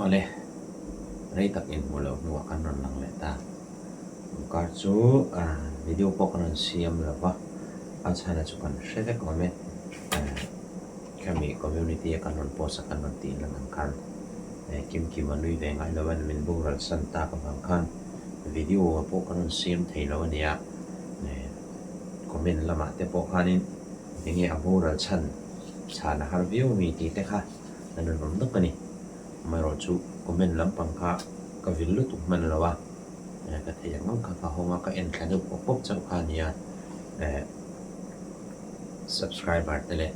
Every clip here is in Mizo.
Awle, rei tak inhmuh loh hnuah kan rawn lang leh ta. Kar chu video pawh kan rawn siam lo va, a chhana chu kan hre vek awm e. Khami community a kan rawn post a kan rawn tih lan ang khan Kimkim a nui ve ngai lo a, min boral san tak avang khan video pawh kan rawn siam thei lo a nia. Comment lamah te pawh khanin enge a boral chhan chhan a har viau mi tih te kha an rawn awm nawk a ni. Amaherawhchu comment lampang kha ka vil lutuk hman lo a, ka theih ang ang kha ka hawng a, ka en thla deuh pawp pawp chauh kha a nia. Subscriber te leh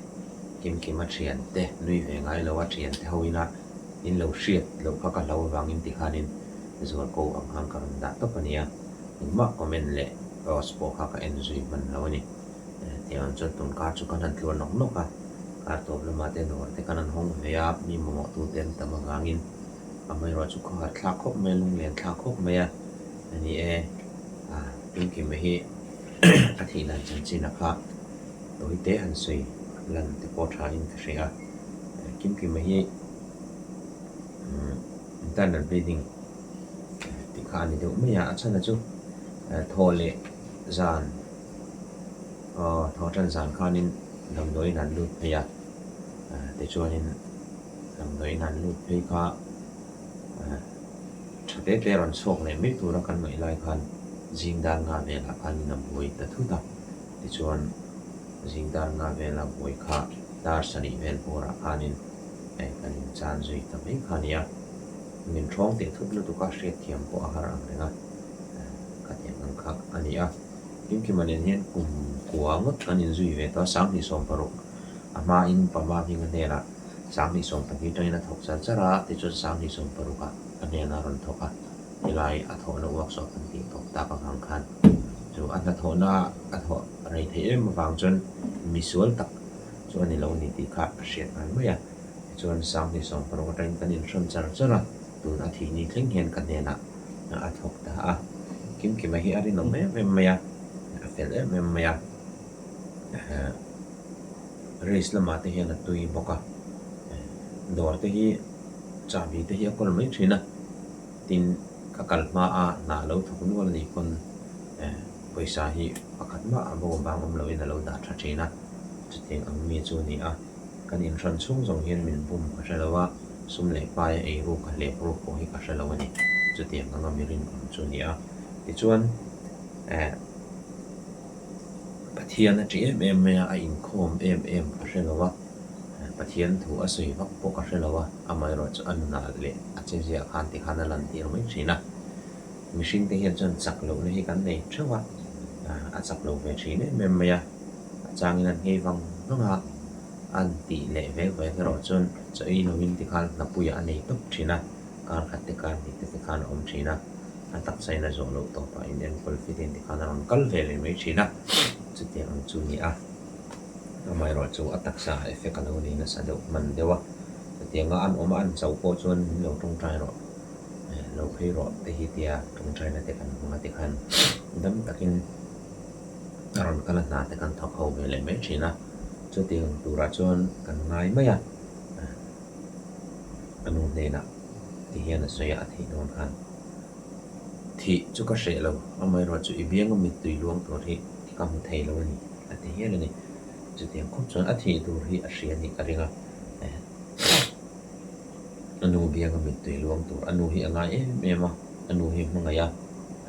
Kimkima thian te nui ve ngai lo a thian te ho ina in lo hriat loh kha ka hlo avangin tikhanin zual ko ang khan ka rawn dah tawp a nia. Engmah comment leh post pawh kha ka en zui hman lo a ni. Tiang chuan tun kar chu kan han tluar nawk nawk a, kar tawp lamah te dawr te kan han hawng ve a, mi mamawh tu te an tam avangin amaherawh chu khawhar thlak khawp mai a, lunglen thlak khawp mai a, a ni e, Kimkima hi a thih dan chanchin a kha tawi te han sawi lan te pawh tha in ka hria a, Kimkima hi internal bleeding tih kha a ni deuh mai a, a chhan a chu thaw leh zan. Aw, thaw tan zan khanin damdawiin an lut phei a, tichuanin damdawiin an lut phei kha tha te te rawn chhuak leh mai tura kan ngaih lai khan zing dar nga velah khanin a buai ta thut a, tichuan zing dar nga vela buai kha dar sarih vel bawrah khanin kan inchan zui ta mai kha a ni a, min ṭhawng teh thut lutuk a hriatthiam pawh a har ang reng a, khatiang ang kha a ni a. Kimkima nen hian kum kua ngawt kan inzui ve tawh a, 2016 a hmain Pama hming a hnenah 2012 atangin a thawk char char a, tichuan 2016 ah a hnenah a rawn thawk a, helai a thawhna workshop an tih tawp tak avang khan chu a hnathawhna a thawh rei theih em avang chuan misual tak chu a ni lo a ni tih kha a hriat nghal mai a, tichuan 2016 atangin kan inhrawn char char a, tun a thih ni thleng hian ka hnenah a thawk ta a, Kimkima hi a rinawm em em mai a, a fel em em mai a, race lamah te hian a tui bawk a, dawr te hi chahbi te hi a kawl mai thin a, tin ka kal hma a hna lo thawk nual a nih pawn pawisa hi pakhat mah a bo vang awm loin a lo dah tha thin a, chutiang ang mi chu a ni a. Kan inhran chhung zawng hian min bum ka hre lo a, sum leh pai a ei ruk a hlep ruk pawh hi ka hre lo a ni. Chutiang anga mi rinawm chu a ni a. Tichuan, eh, Pathian a ṭih em em mai a, a inkhawm em em ka hre lo a, Pathian thu a sawi vak pawh ka hre lo a, amaherawhchu a nunah leh a cheziah khan tikhan a lantir mai ṭhin a. Mihringte hian chuan chak lohna hi kan nei ṭheuh a, a chak lo ve ṭhin em em mai a. A changin an nghei vang vang a, an tih leh vek vek erawh chuan chaw ei lovin tikhan hnapuiah a nei tawp thin a, kar khat te kar hnih te tikhan a awm thin a, a taksa in a zawh loh tawpah in enkawl fit in tikhan a rawn kal ve leh mai thin a, chutiang ang chu ni a, amaherawhchu a taksa ah effect a lo nei nasa deuh hman deuh a, chutianga an awm a an chauh pawh chuan min lo tawngtai rawh, lo phei rawh te hi tia tawngtaina te kan hmang a tikhan dam takin. A rawn kal a hna te kan thawk ho ve leh mai thin a, chutiang turah chuan kan ngai mai a, a nu hnenah ti hian a sawi a, a thih dawn khan thih chu ka hreh lo, amaherawhchu i bianga mittui luang tur hi ka hmu thei lo a ni a ti hial a ni. Chutiang khawp chuan a thih tur hi a hria anih ka ring a, a nu bianga mittui luang tur a nu hi a ngai em em a. A nu hi hmangaih a,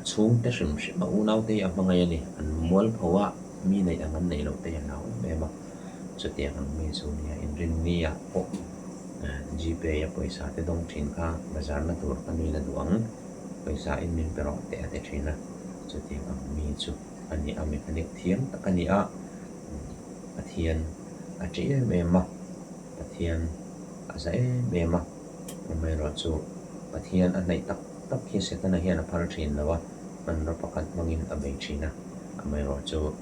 a chhungte hrim hrim a unaute hi a hmangaih a ni. An mualpho a, mi neih ang an neih loh te hi a hlau em em a. Chutiang ang mi chu nia inrinni ah pawh Gpay a pawisa te dawng thin kha bazar na tur ka nuin a duh ang, pawisa in min pe rawh teh a ti thin a. Chutiang ang mi chu a ni a, mechanic thiam tak a ni a, Pathian a ṭih em em a, Pathian a za em em a. Amaherawhchu, Pathian a hnaih tak tak hi Setana hian a phal thin lo a, hmanraw pakhat hmangin a bei thin a. Amaherawhchu,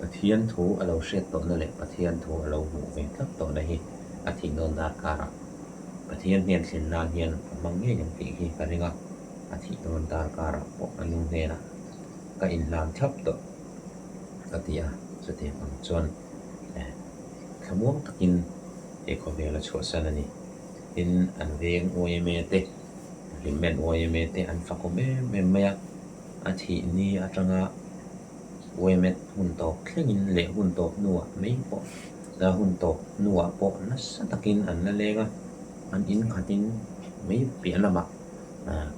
Pathian thu a lo hriat tawhna leh Pathian thu a lo hmuh ve tlat tawhna hi a thih dawn darkarah Pathian hnen thlen nan hian a hmang ngei ang tih hi ka ring a, a thih dawn darkarah pawh a nu hnenah ka inhlan thlap tawh a ti a, chutiang ang chuan thlamuang takin he khawvel a chhuahsan a ni. Tin, an veng yma te, Hlimmen yma te an fakawm em em mai a, a thih ni atanga yma hun tawp thlengin leh hun tawp hnuah mai pawh la hun tawp hnuah pawh nasa takin an la leng a, an inkhatin mai piah lamah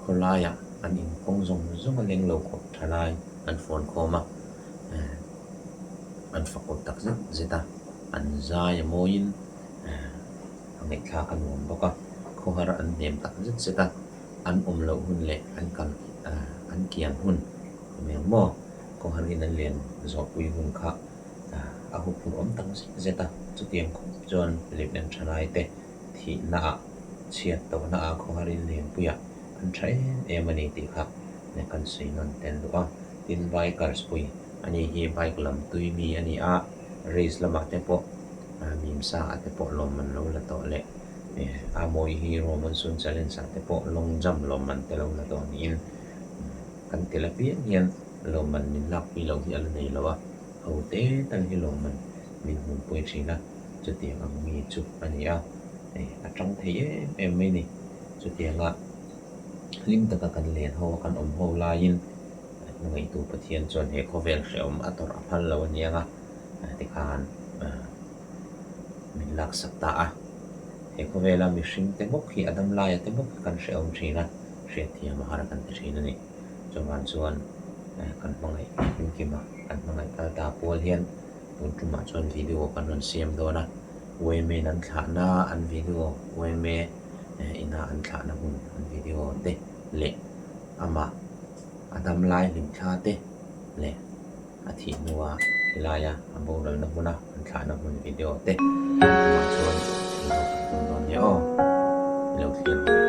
khawlaiah an inkawng zawng zawng a leng lo khawp tha lai an fawn khawm a, an fakawm tak zet zet a, an zai a mawiin a ngaihthlak a nuam bawk a, khawhar an hnem tak zet zet a, an awm loh hun leh an kal an kian hun awm eng maw, khawharin an len zawhpui hun kha a huphurh awm tak zet zet a, chutiang khawp chuan Lipnen Thalai te thihna ah chhiat tawhna ah khawharin lenpuiah an tha em em a ni tih kha kan sawi nawn tel duh a, tin bikers pui a ni hi bike lam tui mi a ni a, race lamah te pawh mimsa ah te pawh lawmman lo la tawh leh a mawi hi Romansun challenge ah te pawh long jump lawmman te lo la tawh niin kan tel apiang hian lawmman min lakpui loh hi a la nei lo a, ho te tal hi lawmman min hmuhpui thin a, chutiang ang mi chu a ni a, hei a tang thei em em mai ni. Chutianga hlim taka kan len ho a kan awm ho laiin hmangaihtu Pathian chuan he khawvel hrehawm a tawrh a phal lo a niang a, tikhan min laksak ta a. He khawvela mihring te bawk hi a damlaia te bawk hi kan hrehawm thin a, hriatthiam a har kan ti thin a ni. Chuvang chuan kan hmangaih kimkim a, kan hmangaih kal ta pual hian tun tumah chuan video kan rawn siam dawn a, Women an thlahna an video, Women ina an thlahna hun an video te leh amah a dam lai hlimthla te leh a thih hnua khelaia a boralna hmuna an thlahna hmun video te tun tumah chuan i lo kan tum dawn nia aw, i lo thlir rawh.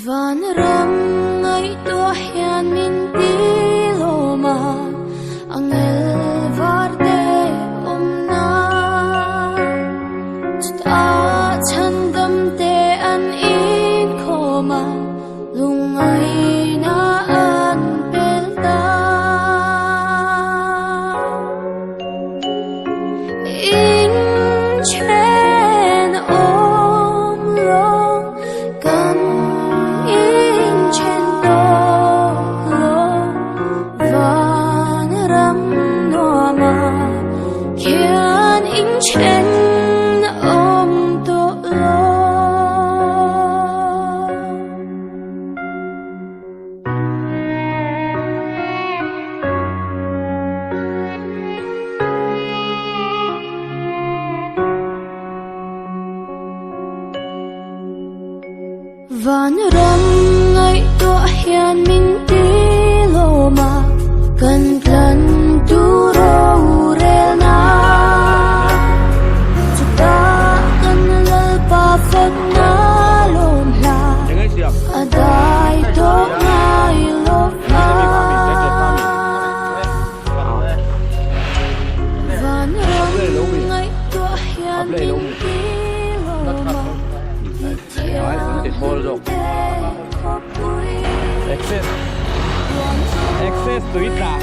Vanram ngaihtuah hian min ti lawm a, angel var te awmna. Chutah chhandam te an inkhawm a, lungngaihna an pel ta. Inchen awm lo kan inchen tawh lo vanram nuama khian inchen awm tawh lo. Vanram ngaihtuah hian min ti lawm a, kan tlan tur rorelna. Chutah kan Lalpa fakna lawm hla a dai tawh ngai lo va. Vanram ngaihtuah hian min ti lawm a, mithiam te khawpui. Access tui tla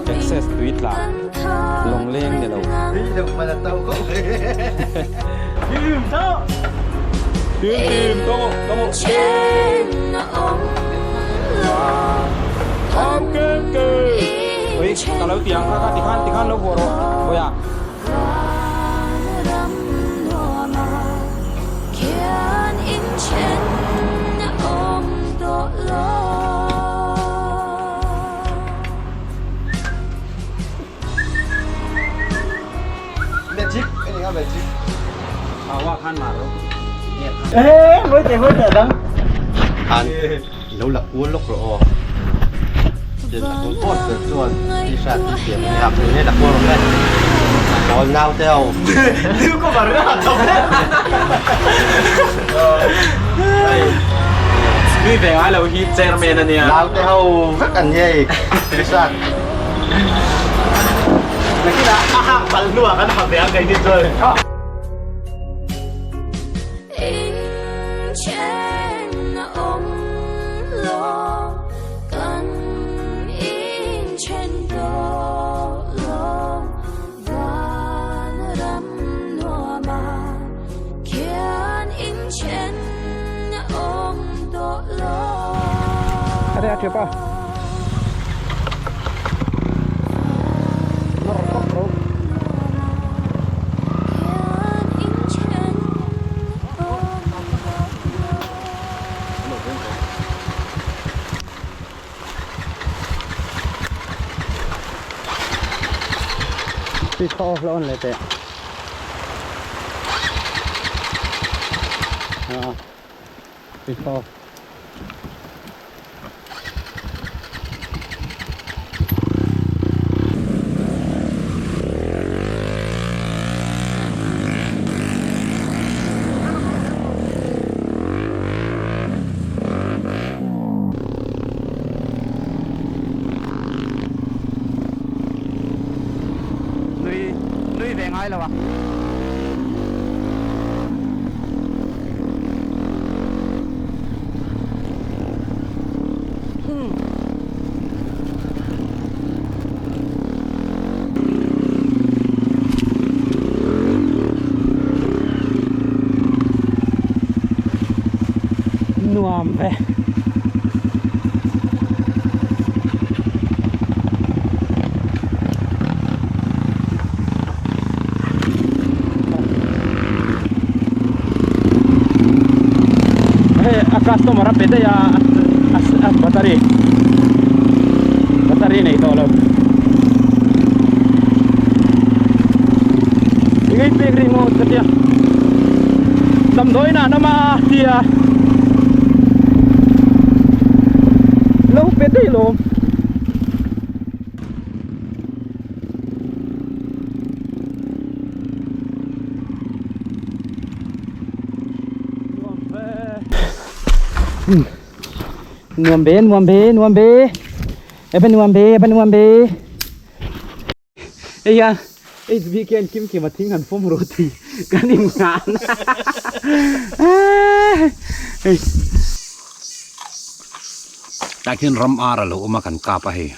Access tui tla lawng leng ni lo. Tim tim tawng aw tawng aw. Am kem kem. Ui ka lo ti ang kha kha tikhan tikhan lo vuah rawh Bawiha. Magic ini nga magic. Awa khan mar ro. Eh, voi te voi te dang. An Lo la kual lawk rawh aw. Chuan a bul pawt ber chuan t-shirt hi siam a ni a, tun hian a kual rawh e. Pawl naute ho. Nui ve ngai lo hi chairman a nia. Naute ho vek an ni hei t-shirt. Nakinah a hak palh hnuah kan ha ve ang keini chuan. Switch kha off la on leh teh. Ah, switch kha off. Nui nui ve ngai lo a. Nuam ve. Hei a customer a pe daih a a battery battery nei tawh lo engei pek ri ngawt ka tia damdawi inah an awm a tia lo pe daih lawm. Nuam ve nuam ve nuam ve e pa nuam ve e pa nuam ve hei hian HBK an kim kim a thing han fawm rawh tih kan in nghah na hei Tah khian ram ar a lo awm a kan kap a hei.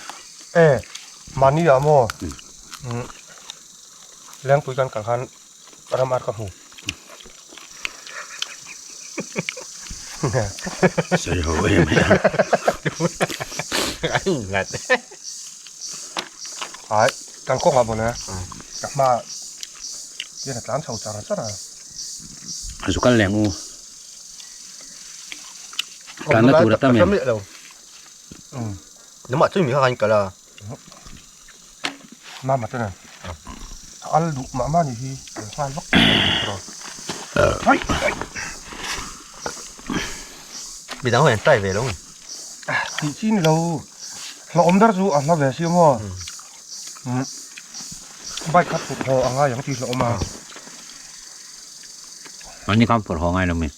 E mahni ah maw Lengpui kan kal khan ram ar ka hmu. Sawi ho em em. Ai kan kawng ah mawle ka hma hian a tlan chho char char a. Zu kal leng u. Tlanna tur a tam em? Namah chu mi kha kan kal a. Mama te nen a al duh mah mah ni hi an nghal vak rawh. Midang ho hian try ve lo nge. Tih chi ni lo. Hlauhawm ber chu a hla ve si maw. Bike kha phurh haw a ngai ang tih hlauhawm a. Mahni khan phurh haw ngai lo mi.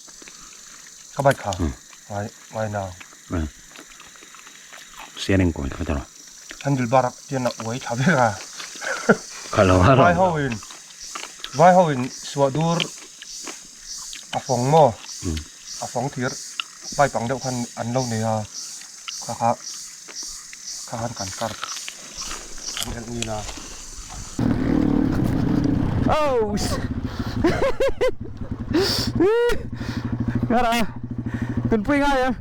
Ka bike kha ngai ngai nang. Steering kawi kha tawh. Handle bar tian a uai tha vek a. Kha lo a Vai ho in vai ho in suah dur a fawng maw a fawng thir pipe ang deuh khan an lo nei a kha kha kha khan kan kar an elh ngil a. Oh Ngara tunpui ngai em.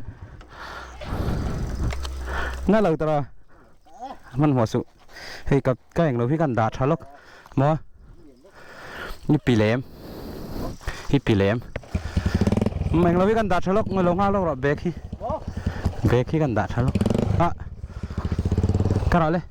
Na lo tawh a hmanhmawh suh hei ka ka englo hi kan dah tha lawk maw hi pi lem hi pi lem englo hi kan dah tha lawk lo nghak lawk rawh bag hi bag hi kan dah tha lawk ah ka rawh le.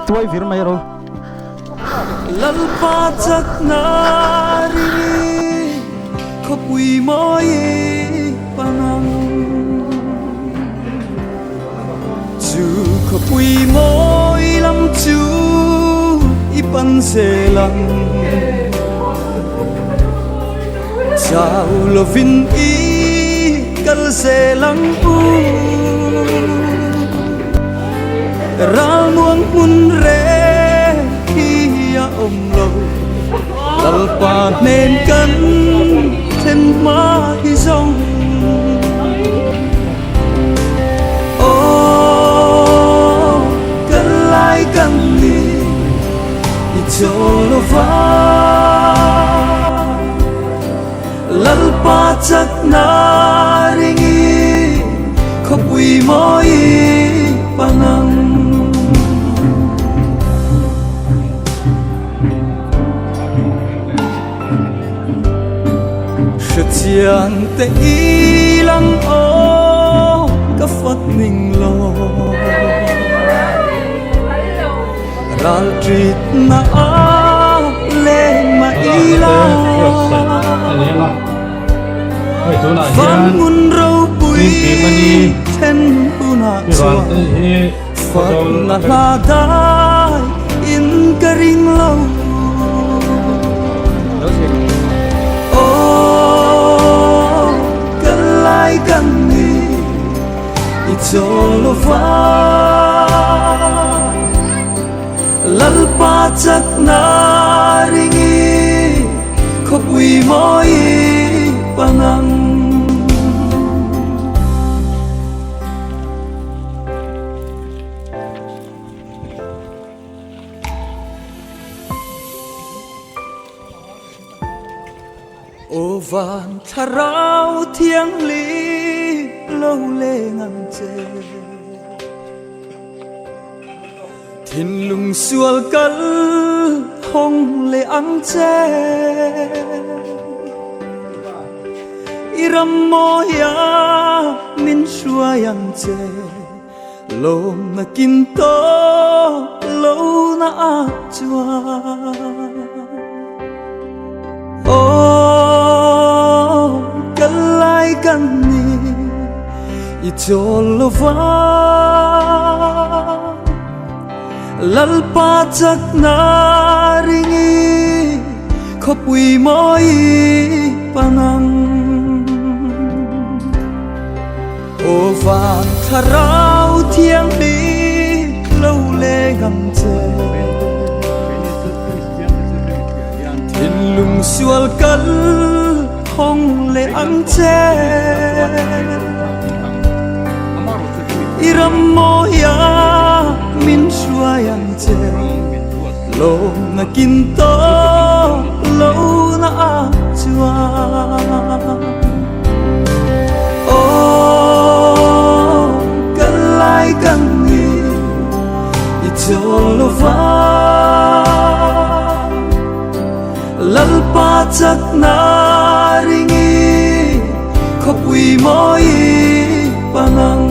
Tuai vir mai ro. Lalpa chakna ringi khawpui mawi panang Chu khawpui mawi lam chu i pan zel ang Chau lovin i kal zel ang u Ralmuang hmun reng hi a awm lo Lalpa hnen kan thlen hma hi zawng Aw kan lai kan ni i chaw lo va Lalpa chakna ringi khawpui mawi panang. Hrechian te i lang aw ka fat ning lo Ral trit na a leng ma ila Van ngun ropui then hunah chuan Fat na hla dai in ka ring lo Aw kan lai kan ni i chaw lo va Lalpa chakna ringi khawpui mawi pangang. Aw van thlarau thianghlim lo leng ang che Thinlung sual kal hawng leh ang che I ram mawia min hruai ang che Lawmna kin tawp lo na a chuan Aw kal lai kan ni i chawl lo va Lalpa chakna ringi khawpui mawi panang Aw van thlarau thianghlim lo leng ang che Thinlung sual kal hawng leh ang che I ram mawia min hruai ang che Lawmna kin tawp lo na a chuan. Aw kan lai kan ni i chawl lo va Lalpa chakna ringi khawpui mawi pangang.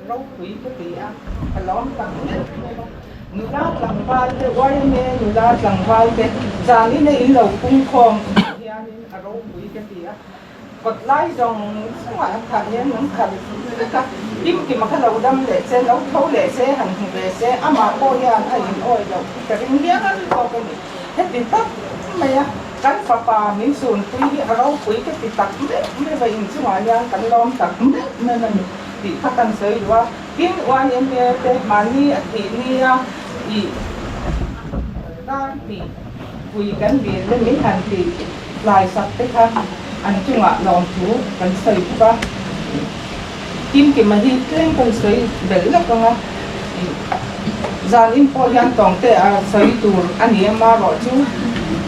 ropui ka ti a, ka lawm tak meuh meuh a. Nula tlangval te, yma nula tlangval te zanin a in lo pung khawm hianin a ropui ka ti a. Kawt lai zawng zawngah a khah hian an khat vek a, Kimkima kha lo dam leh che, lo tho leh che, han hmu ve se, amah pawh hian a in awi loh hi ka ring hial bawk a ni. Heti tak mai a, kan fapa min sunpui hi a ropui ka ti tak meuh meuh a, inchungah hian kan lawm tak meuh meuh a ni tih kha kan sawi duh a. Tin, YMA te mahni a thih nia ih dar tih pui kan dil te min han tih tlai sak te kha an chungah lawmthu kan sawi bawk a. Kimkima hi tlem kan sawi belh lawk ang a, zan in pawh hian tawngte a sawi tur a ni em marawh chu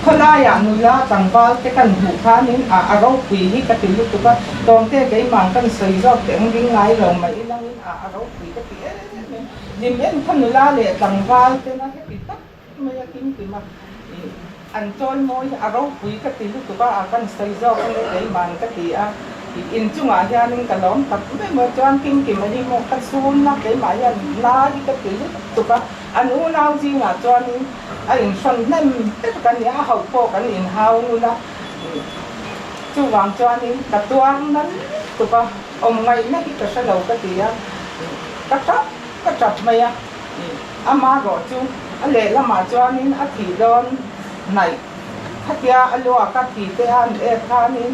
khawlaiah nula tlangval te kan hmuh khanin a a ropui hi ka ti lutuk a, tawngte keimah kan sawi zawk teh ang ding ngai lo mai ilangin a a ropui ka ti em em. Lim en kha nula leh tlangval tena heti tak mai a kimkim a, an chawi mawi hi a ropui ka ti lutuk a, a kan sawi zawk a nia keimahn ka ti a, inchungah hianin ka lawm tak mai maw chuan kimkim a hi maw ka chhun a keimah hian la hi ka ti lutuk a, an unau zingah chuanin a inhrawn hnem ber ka nia, a hauh pawh kan inhau ngun a, chuvang chuanin ka tuar na lutuk a, awm ngaihna hi ka hre lo ka ti a, ka tap ka tap mai a. Amarawh chu a lehlamah chuanin a thih dawn hnaih. Khatia a luak a thi te a an ek khanin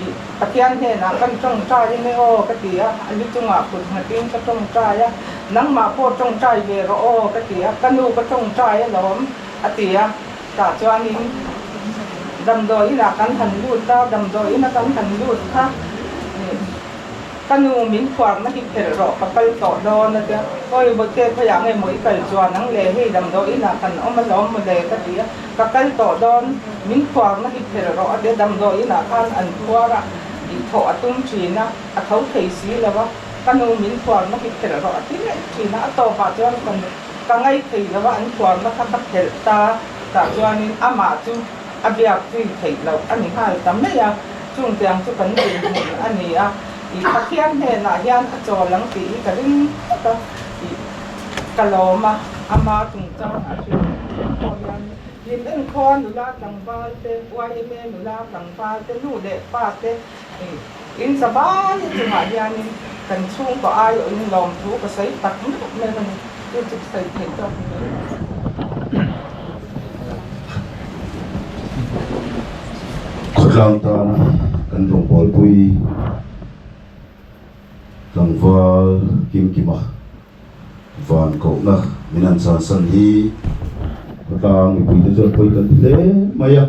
ih Pathian hnenah kan tawngtai eng e aw ka ti a, a lu chungah kut nghatin ka tawngtai a, nangmah pawh tawngtai ve rawh aw ka ti a, ka nu ka tawngtai alawm a ti a, tah chuanin damdawi inah kan han lut a, damdawi ina kan han lut kha ih. Ka nu min phuarna hi phelh rawh ka kal tawh dawn a tia, Awi Bawte khawiah nge maw i kal chuan ang le, hei damdawi inah kan awm alawm maw le ka ti a, ka kal tawh dawn, min phuarna hi phelh rawh a tia, damdawi inah khan an phuar a, i thawh a tum thin a, a tho thei si lo a, ka nu min phuarna hi phelh rawh a ti leh thin a, a tawpah chuan ka nu ka ngai thei lo a, an phuarna kha ka phelh ta, tah chuanin amah chu a biak zui theih loh a ni nghal ta mai a. Chung tiang chu kan dinhmun a ni a, i Pathian hnenah hian a chawl ang tih hi ka ring phawt a, i ka lawm a, ama chungchang a hrilh pawh hian hlim enkhua nula tlangval te, yma nula tlangval te, nu leh pa te i in zavai chungah hianin kan chhungkaw aiawhin lawmthu ka sawi tak meuh meuh a ni, chu chu ka sawi thei tawk ni mai. Khawtlang tana kan rawngbawlpui tlangval Kimkima van kohna min han chansan hi khawtlang mipuite chuan pawi kan ti hle mai a,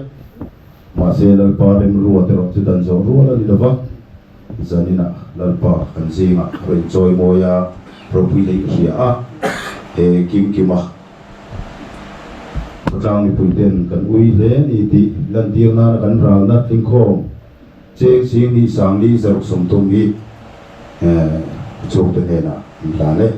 mahse Lalpa remrua te erawh chu dan zawh rual a ni lova, zaninah Lalpa kan zingah rawn chawimawi a ropui hle ka hria a, he Kimkima. Khawtlang mipuiten kan ui hle ni tih lantir nana kan ralna tlingkhawm cheng sing ni sangli zaruk sawmthum hi chhungte hnenah an hlan e.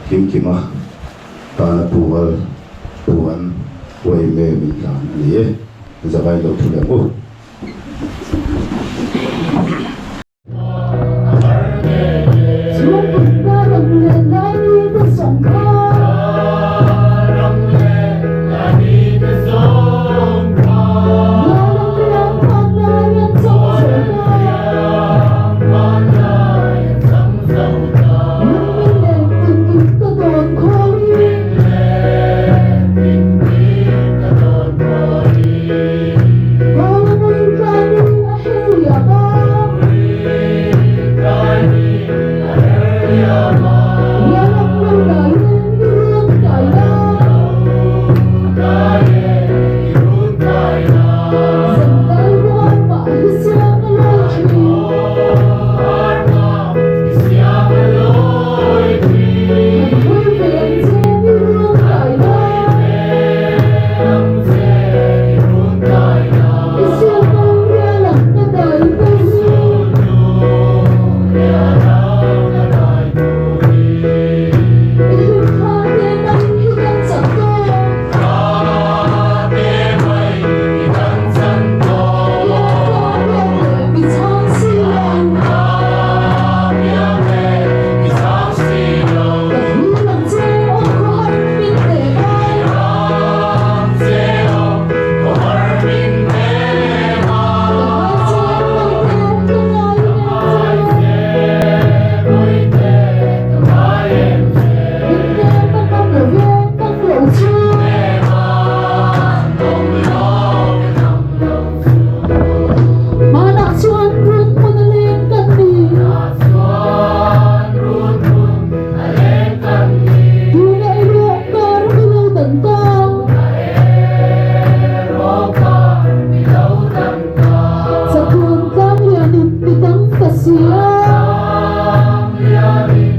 Kimkima. Tana pual puan uaime min tlan a ni e, zavai lo thu leh ang u. Hare.